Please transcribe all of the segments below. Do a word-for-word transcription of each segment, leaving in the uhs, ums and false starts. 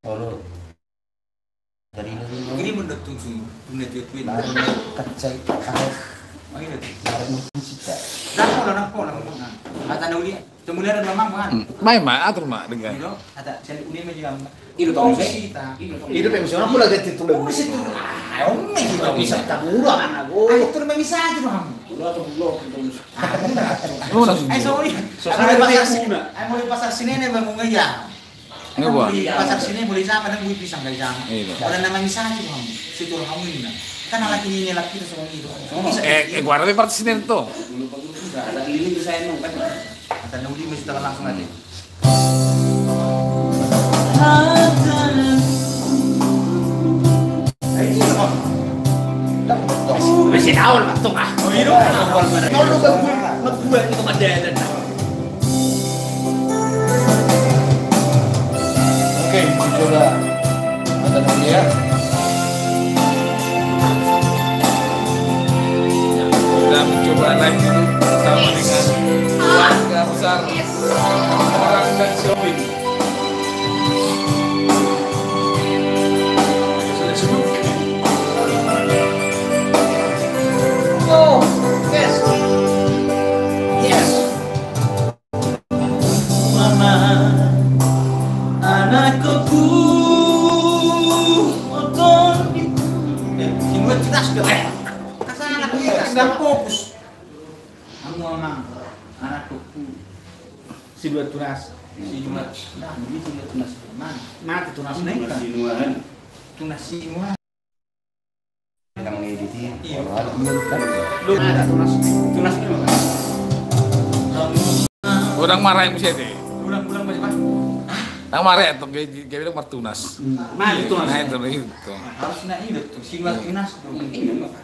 Olo. Dari ini dulu. Ini menurut tungsu, tungsu dia tuh. Baru kacai, baru. Oh, iya. Baru mungkin sita. Dah pola, dah pola, dah pola. Kata na uli, kemudian ada mamang, kan? Hmm. Main, ma, atur, ma, dengan. Gitu. Kata, jadi uli mah juga. Itu tong sita. Itu tong sita. Itu tong sita. Itu tong sita. Ah, om, itu tong sita. Bisa tak murah, anak gua. Ah, itu memang bisa aja, Bang. Udah, tuh, belum, itu tong sita. Ah, udah. Lu langsung. Eh, sorry. Susah. Ayo, mulai pasar si-, ayo, mulai pasar sini nih, Bang, ya. Ini buat. Di pasar sini mulai sama dan gue pisang dari sana. Iya. Orang nama misalnya tuh kamu, situ kamu ini nah. Kan anak ini ini laki itu sama itu. Eh, eh, gua ada partai sini tuh. Ada lilin tuh saya nung kan. Ada nuli masih telah langsung aja. Masih tahu lah tuh ah. Oh, iya dong. Kalau lu gak gue, gue itu ada. Oke, mencoba. Mata dulu ya. Kita mencoba live dulu bersama dengan keluarga besar orang dan shopping. Oh, yes. Yes. Mama, anakku, oton itu. Eh, si Nuan cerdas dong. Eh, kasar anak kita, nggak fokus. Kamu, Mama, anakku. Si Nuan tunas. Si Nuan. Nah, ini si Nuan tunas. Mana? Mati tunas nih. Tunas si Nuan. Tunas si Nuan. Kita mengedit ini. Iya. Orang ada tunas, tunas ini, Bang. Orang marah yang mesti ada. Ulang, ulang, Mas, Pak. Nang marah ya, tuh, dia, dia bilang martunas. Hmm. Nah, itu tunas. Nah, itu, itu. Harus na itu tuh, si martunas tuh. Ini, Bang.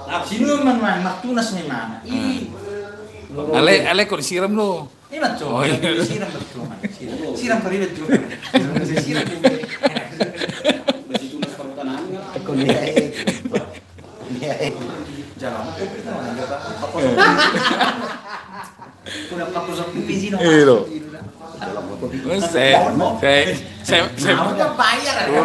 Nah, si Nuan, Bang, martunas memang. Ini. Ale, ale, kok disiram lu? Ima jo. Oh, iya. Siram betul, man. Siram. Siram tadi betul. Siram betul. Besi tunas perhutanan, kan? Aku lihat. Aku lihat. Jalan. Apa? Udah empat puluh satu biji dong. Iya, loh. Saya, saya, saya, saya, mau kan bayar, ya?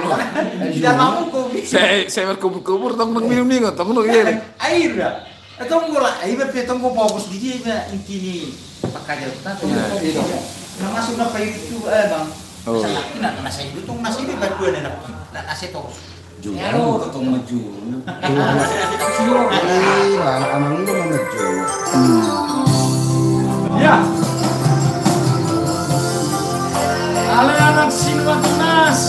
Tidak mau kopi. Saya, saya berkubur-kubur, tong minum nih, tong minum, iya, nih. Air dah. Eh, tong gua lah, iba pe tong gua fokus di dia, iba inti ni pakaja. Nah, tong gua fokus di dia. Nah, masuk na pairit tu, eh, Bang. Oh. Misalnya, na, na saya itu tong nasi ini berdua nih, na, na, nasi tong. Jolo, tong maju. Eh, mana, mana lu mau maju? Hmm. Ya. Ale anak si Nuan tunas.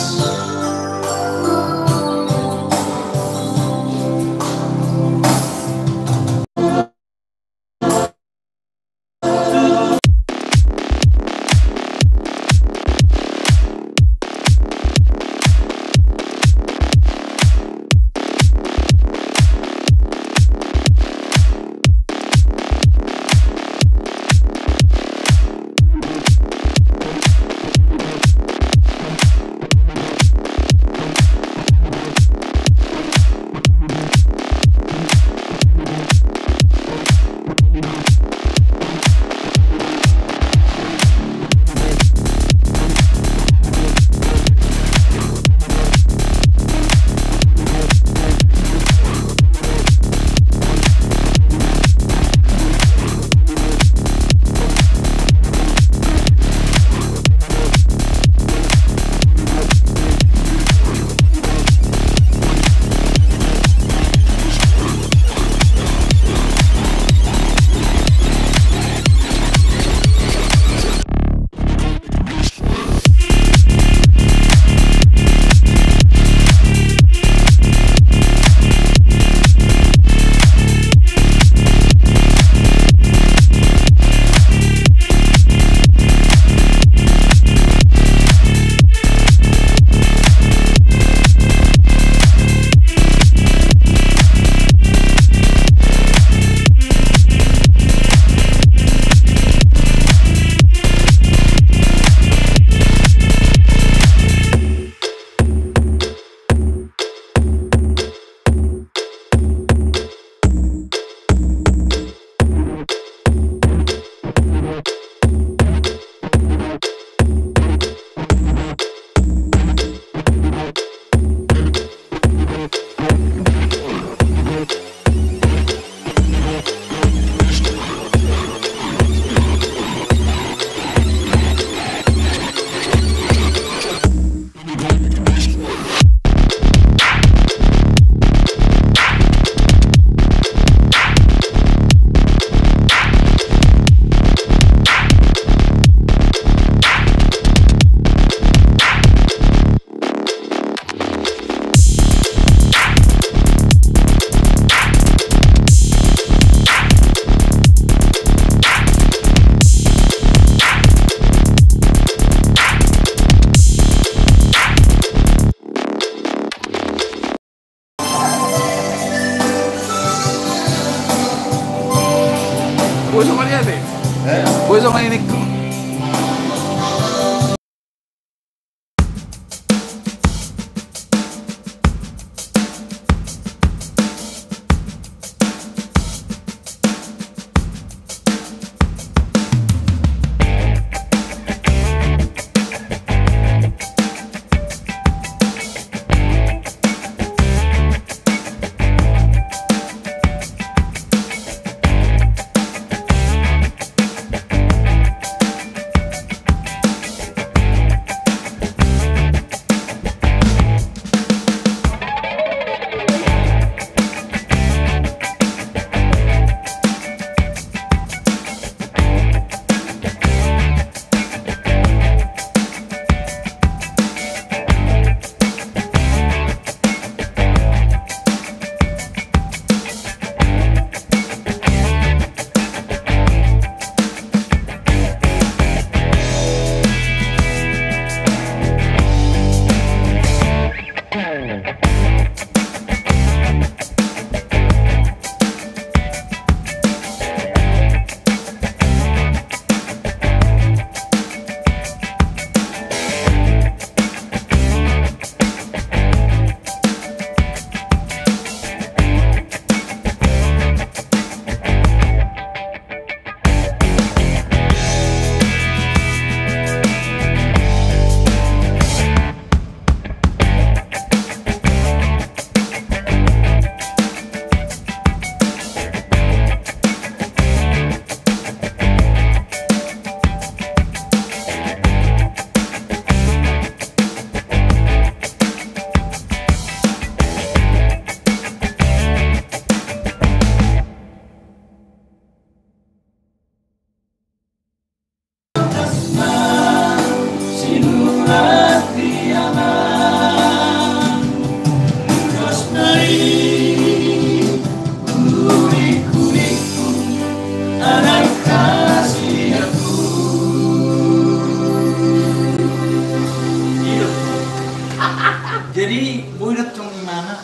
Jadi boi do tong imana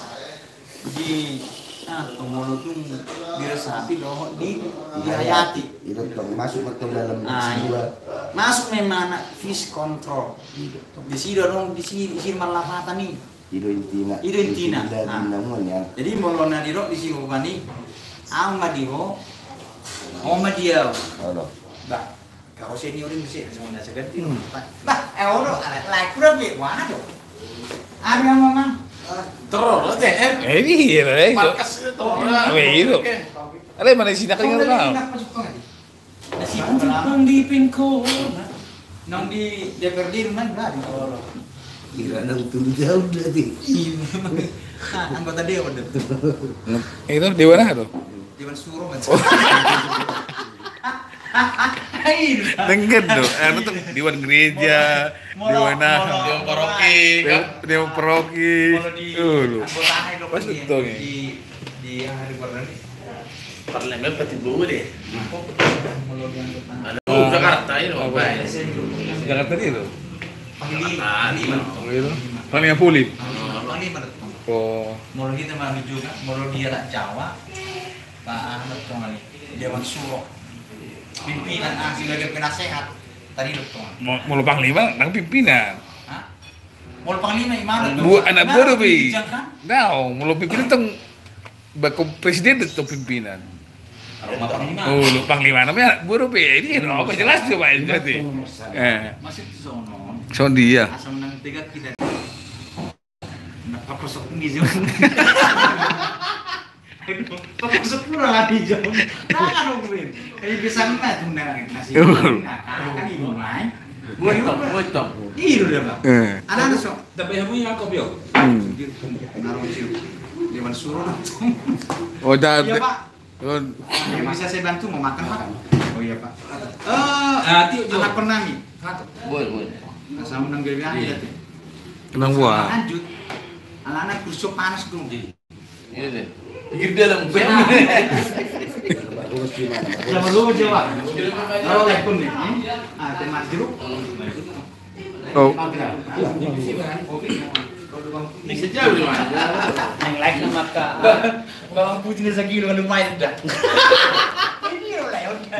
di, ah, tong molo tung diresapi dohot di, dihayati. Ida tong masuk ma tong dalam. Ah, iya. Masuk ma imana fish control. Di si do dong, di si, di si marlapatan i. Ido intina. Ido intina. Jadi molo na didok di si bupani, au ma di ho, ho ma di au. Bah, kau senior ini sih, semuanya segan. Bah, eh, oro, ala, like, udah, be, wah, aduh. Ada yang ngomong. Terus, eh, eh. Eh, iya, iya. Markas itu, terus. Weh, itu. Oke. Ada mana sih, nak dengar, Bang? Nasi pun di pengko. Nang di D P R D rumah, enggak di kolong. Kira nang tulu jauh dah, di. Iya. Ah, anggota dewan dah. Itu dewan apa tuh? Dewan suro, kan? Denggan tuh, anu tuh, dewan gereja, dewan paroki, dewan paroki. Pas betul nih. Di, di hari Parlemen pati bou deh. Jakarta ini loh, apa ya? Jakarta ini loh. Panglima. Panglima Polim. Oh. Molo kita mau juga, molo dia tak Jawa, Pak Ahmad Tongali, Dewan Suro. Pimpinan, ah, sebagai penasehat. Tadi lo Tongali. Molo panglima, nang pimpinan. Hah? Molo panglima, imana? Anak boru, Pi. Dao, molo pimpinan tong, bako presiden do tong pimpinan. Oh, lo panglima namanya anak boru, Pi. Ini apa jelas coba ini berarti. Eh. Masih di sono. Sono dia. Asal menang tiga kita. Nah, apa sok ini sih? Aduh, apa sok kurang hati, Jon? Nah, anu gue. Kayak bisa nggak tuh, nah, nasi. Nah, kan ini main. Gue itu, gue itu. Iya, udah, Bang. Eh. Anak-anak sok. Tapi kamu yang kau bilang. Hmm. Naruh siu. Dewan suro nonton. Oh, dah. Iya, Pak. Yang bisa saya bantu mau makan, Pak? Oh iya, Pak. Eh, anak pernah nih. Boleh, boleh. Asal menang gawe aja tuh. Menang buah. Lanjut. Anak-anak kursi panas dong. Iya deh. Pinggir dalam. Sama dulu, Jawa. Kalau lekun nih. Ah, tema jeruk. Oh. Yang lain nama ka. Bawang putih na sagilo, kan lumayan dah.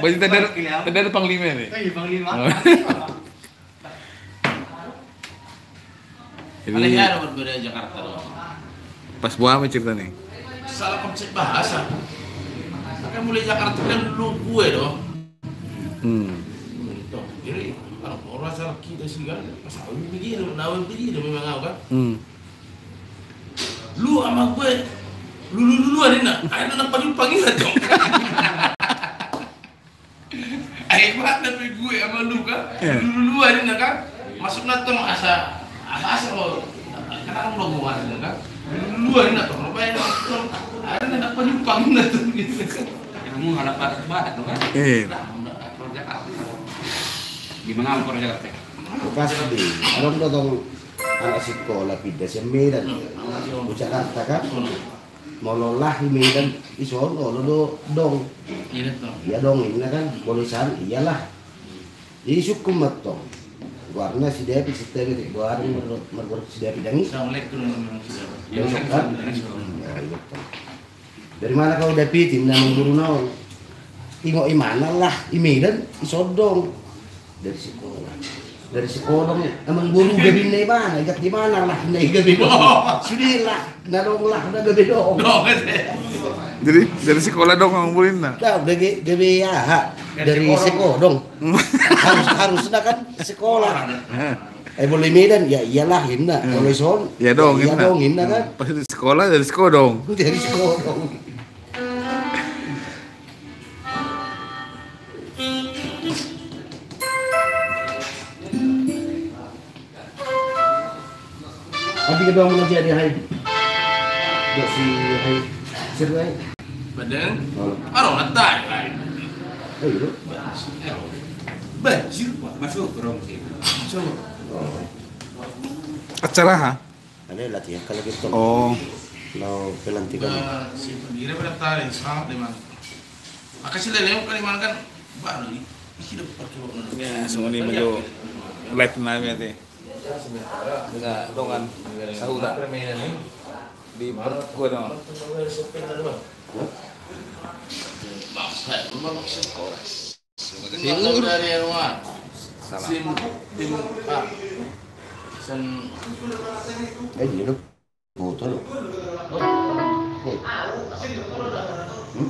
Berarti tadi ada, tadi ada panglima nih. Oh, iya, panglima. Jadi, alehnya ada berbeda Jakarta doang. Pas buah apa cerita nih? Salah konsep bahasa. Kan mulai Jakarta kan lu gue dong. Hmm. Jadi, kalau orang salah kita sih kan, pas aku begini, nah, begini memang aku kan. Hmm. Lu sama gue, lu, lu, lu, lu, ada nak, ada nak panggil, panggil aja. Ai, ibaratna pe gue sama lu kan, lu, lu, lu, ada nak kan. Masuk na tong asa, asa, asa lo. Kenapa lo gue ada nak kan? Lu, lu, ada nak tong, lo bayar tong. Ada nak penumpang na tong gitu. Kamu ada Batak, Batak tuh kan? Iya. Nah, udah, keluar Jakarta. Gimana keluar Jakarta? Pas di, orang udah tahu anak sekolah pindah si Medan. Ke Jakarta kan? Molo lah i Medan, i son, olo do dong. Iya dong, inna kan, molo i san, iyalah. Jadi sungkun ma tong. Goarna si David, si David, goarna mar-, margoar si David dang i. Assalamualaikum, Bang. Besok kan? Nah, iya tong. Dari mana kau David? Inna amangboruna on. Ingot imana lah, i Medan, i son dong. Dari sekolah. Dari sekolah, amangboru gabinna imana, igat imana lah, na i gabe dong. Sude lah, na dong lah, na gabe dong. Jadi, dari sekolah dong amangboruna. Nah, udah ge-, gabe aha? Dari sekolah dong. Harus, harusna kan sekolah. Eh, molo i Medan, ya iyalah, inna. Molo i son, ya dong, inna kan. Pas dari sekolah, dari sekolah dong. Dari sekolah dong. Abi kedua mau jadi hai. Gak si hai. Seru hai. Padahal. Aro natai hai. Ayo. Banjir, Pak. Masuk ke ruang sih. Masuk. Acara ha? Ada latihan kalau gitu. Oh. Lau pelantikan. Nah, si pendiri bertarik, sangat deman. Makasih lele, kali mana kan? Baru nih. Isi dapat pakai. Ya, semua ini menuju live nami nanti. Nga dongan sahuta di perguruan. Siur. Salam. Eh, iya, lo. Foto, lo. Hmm?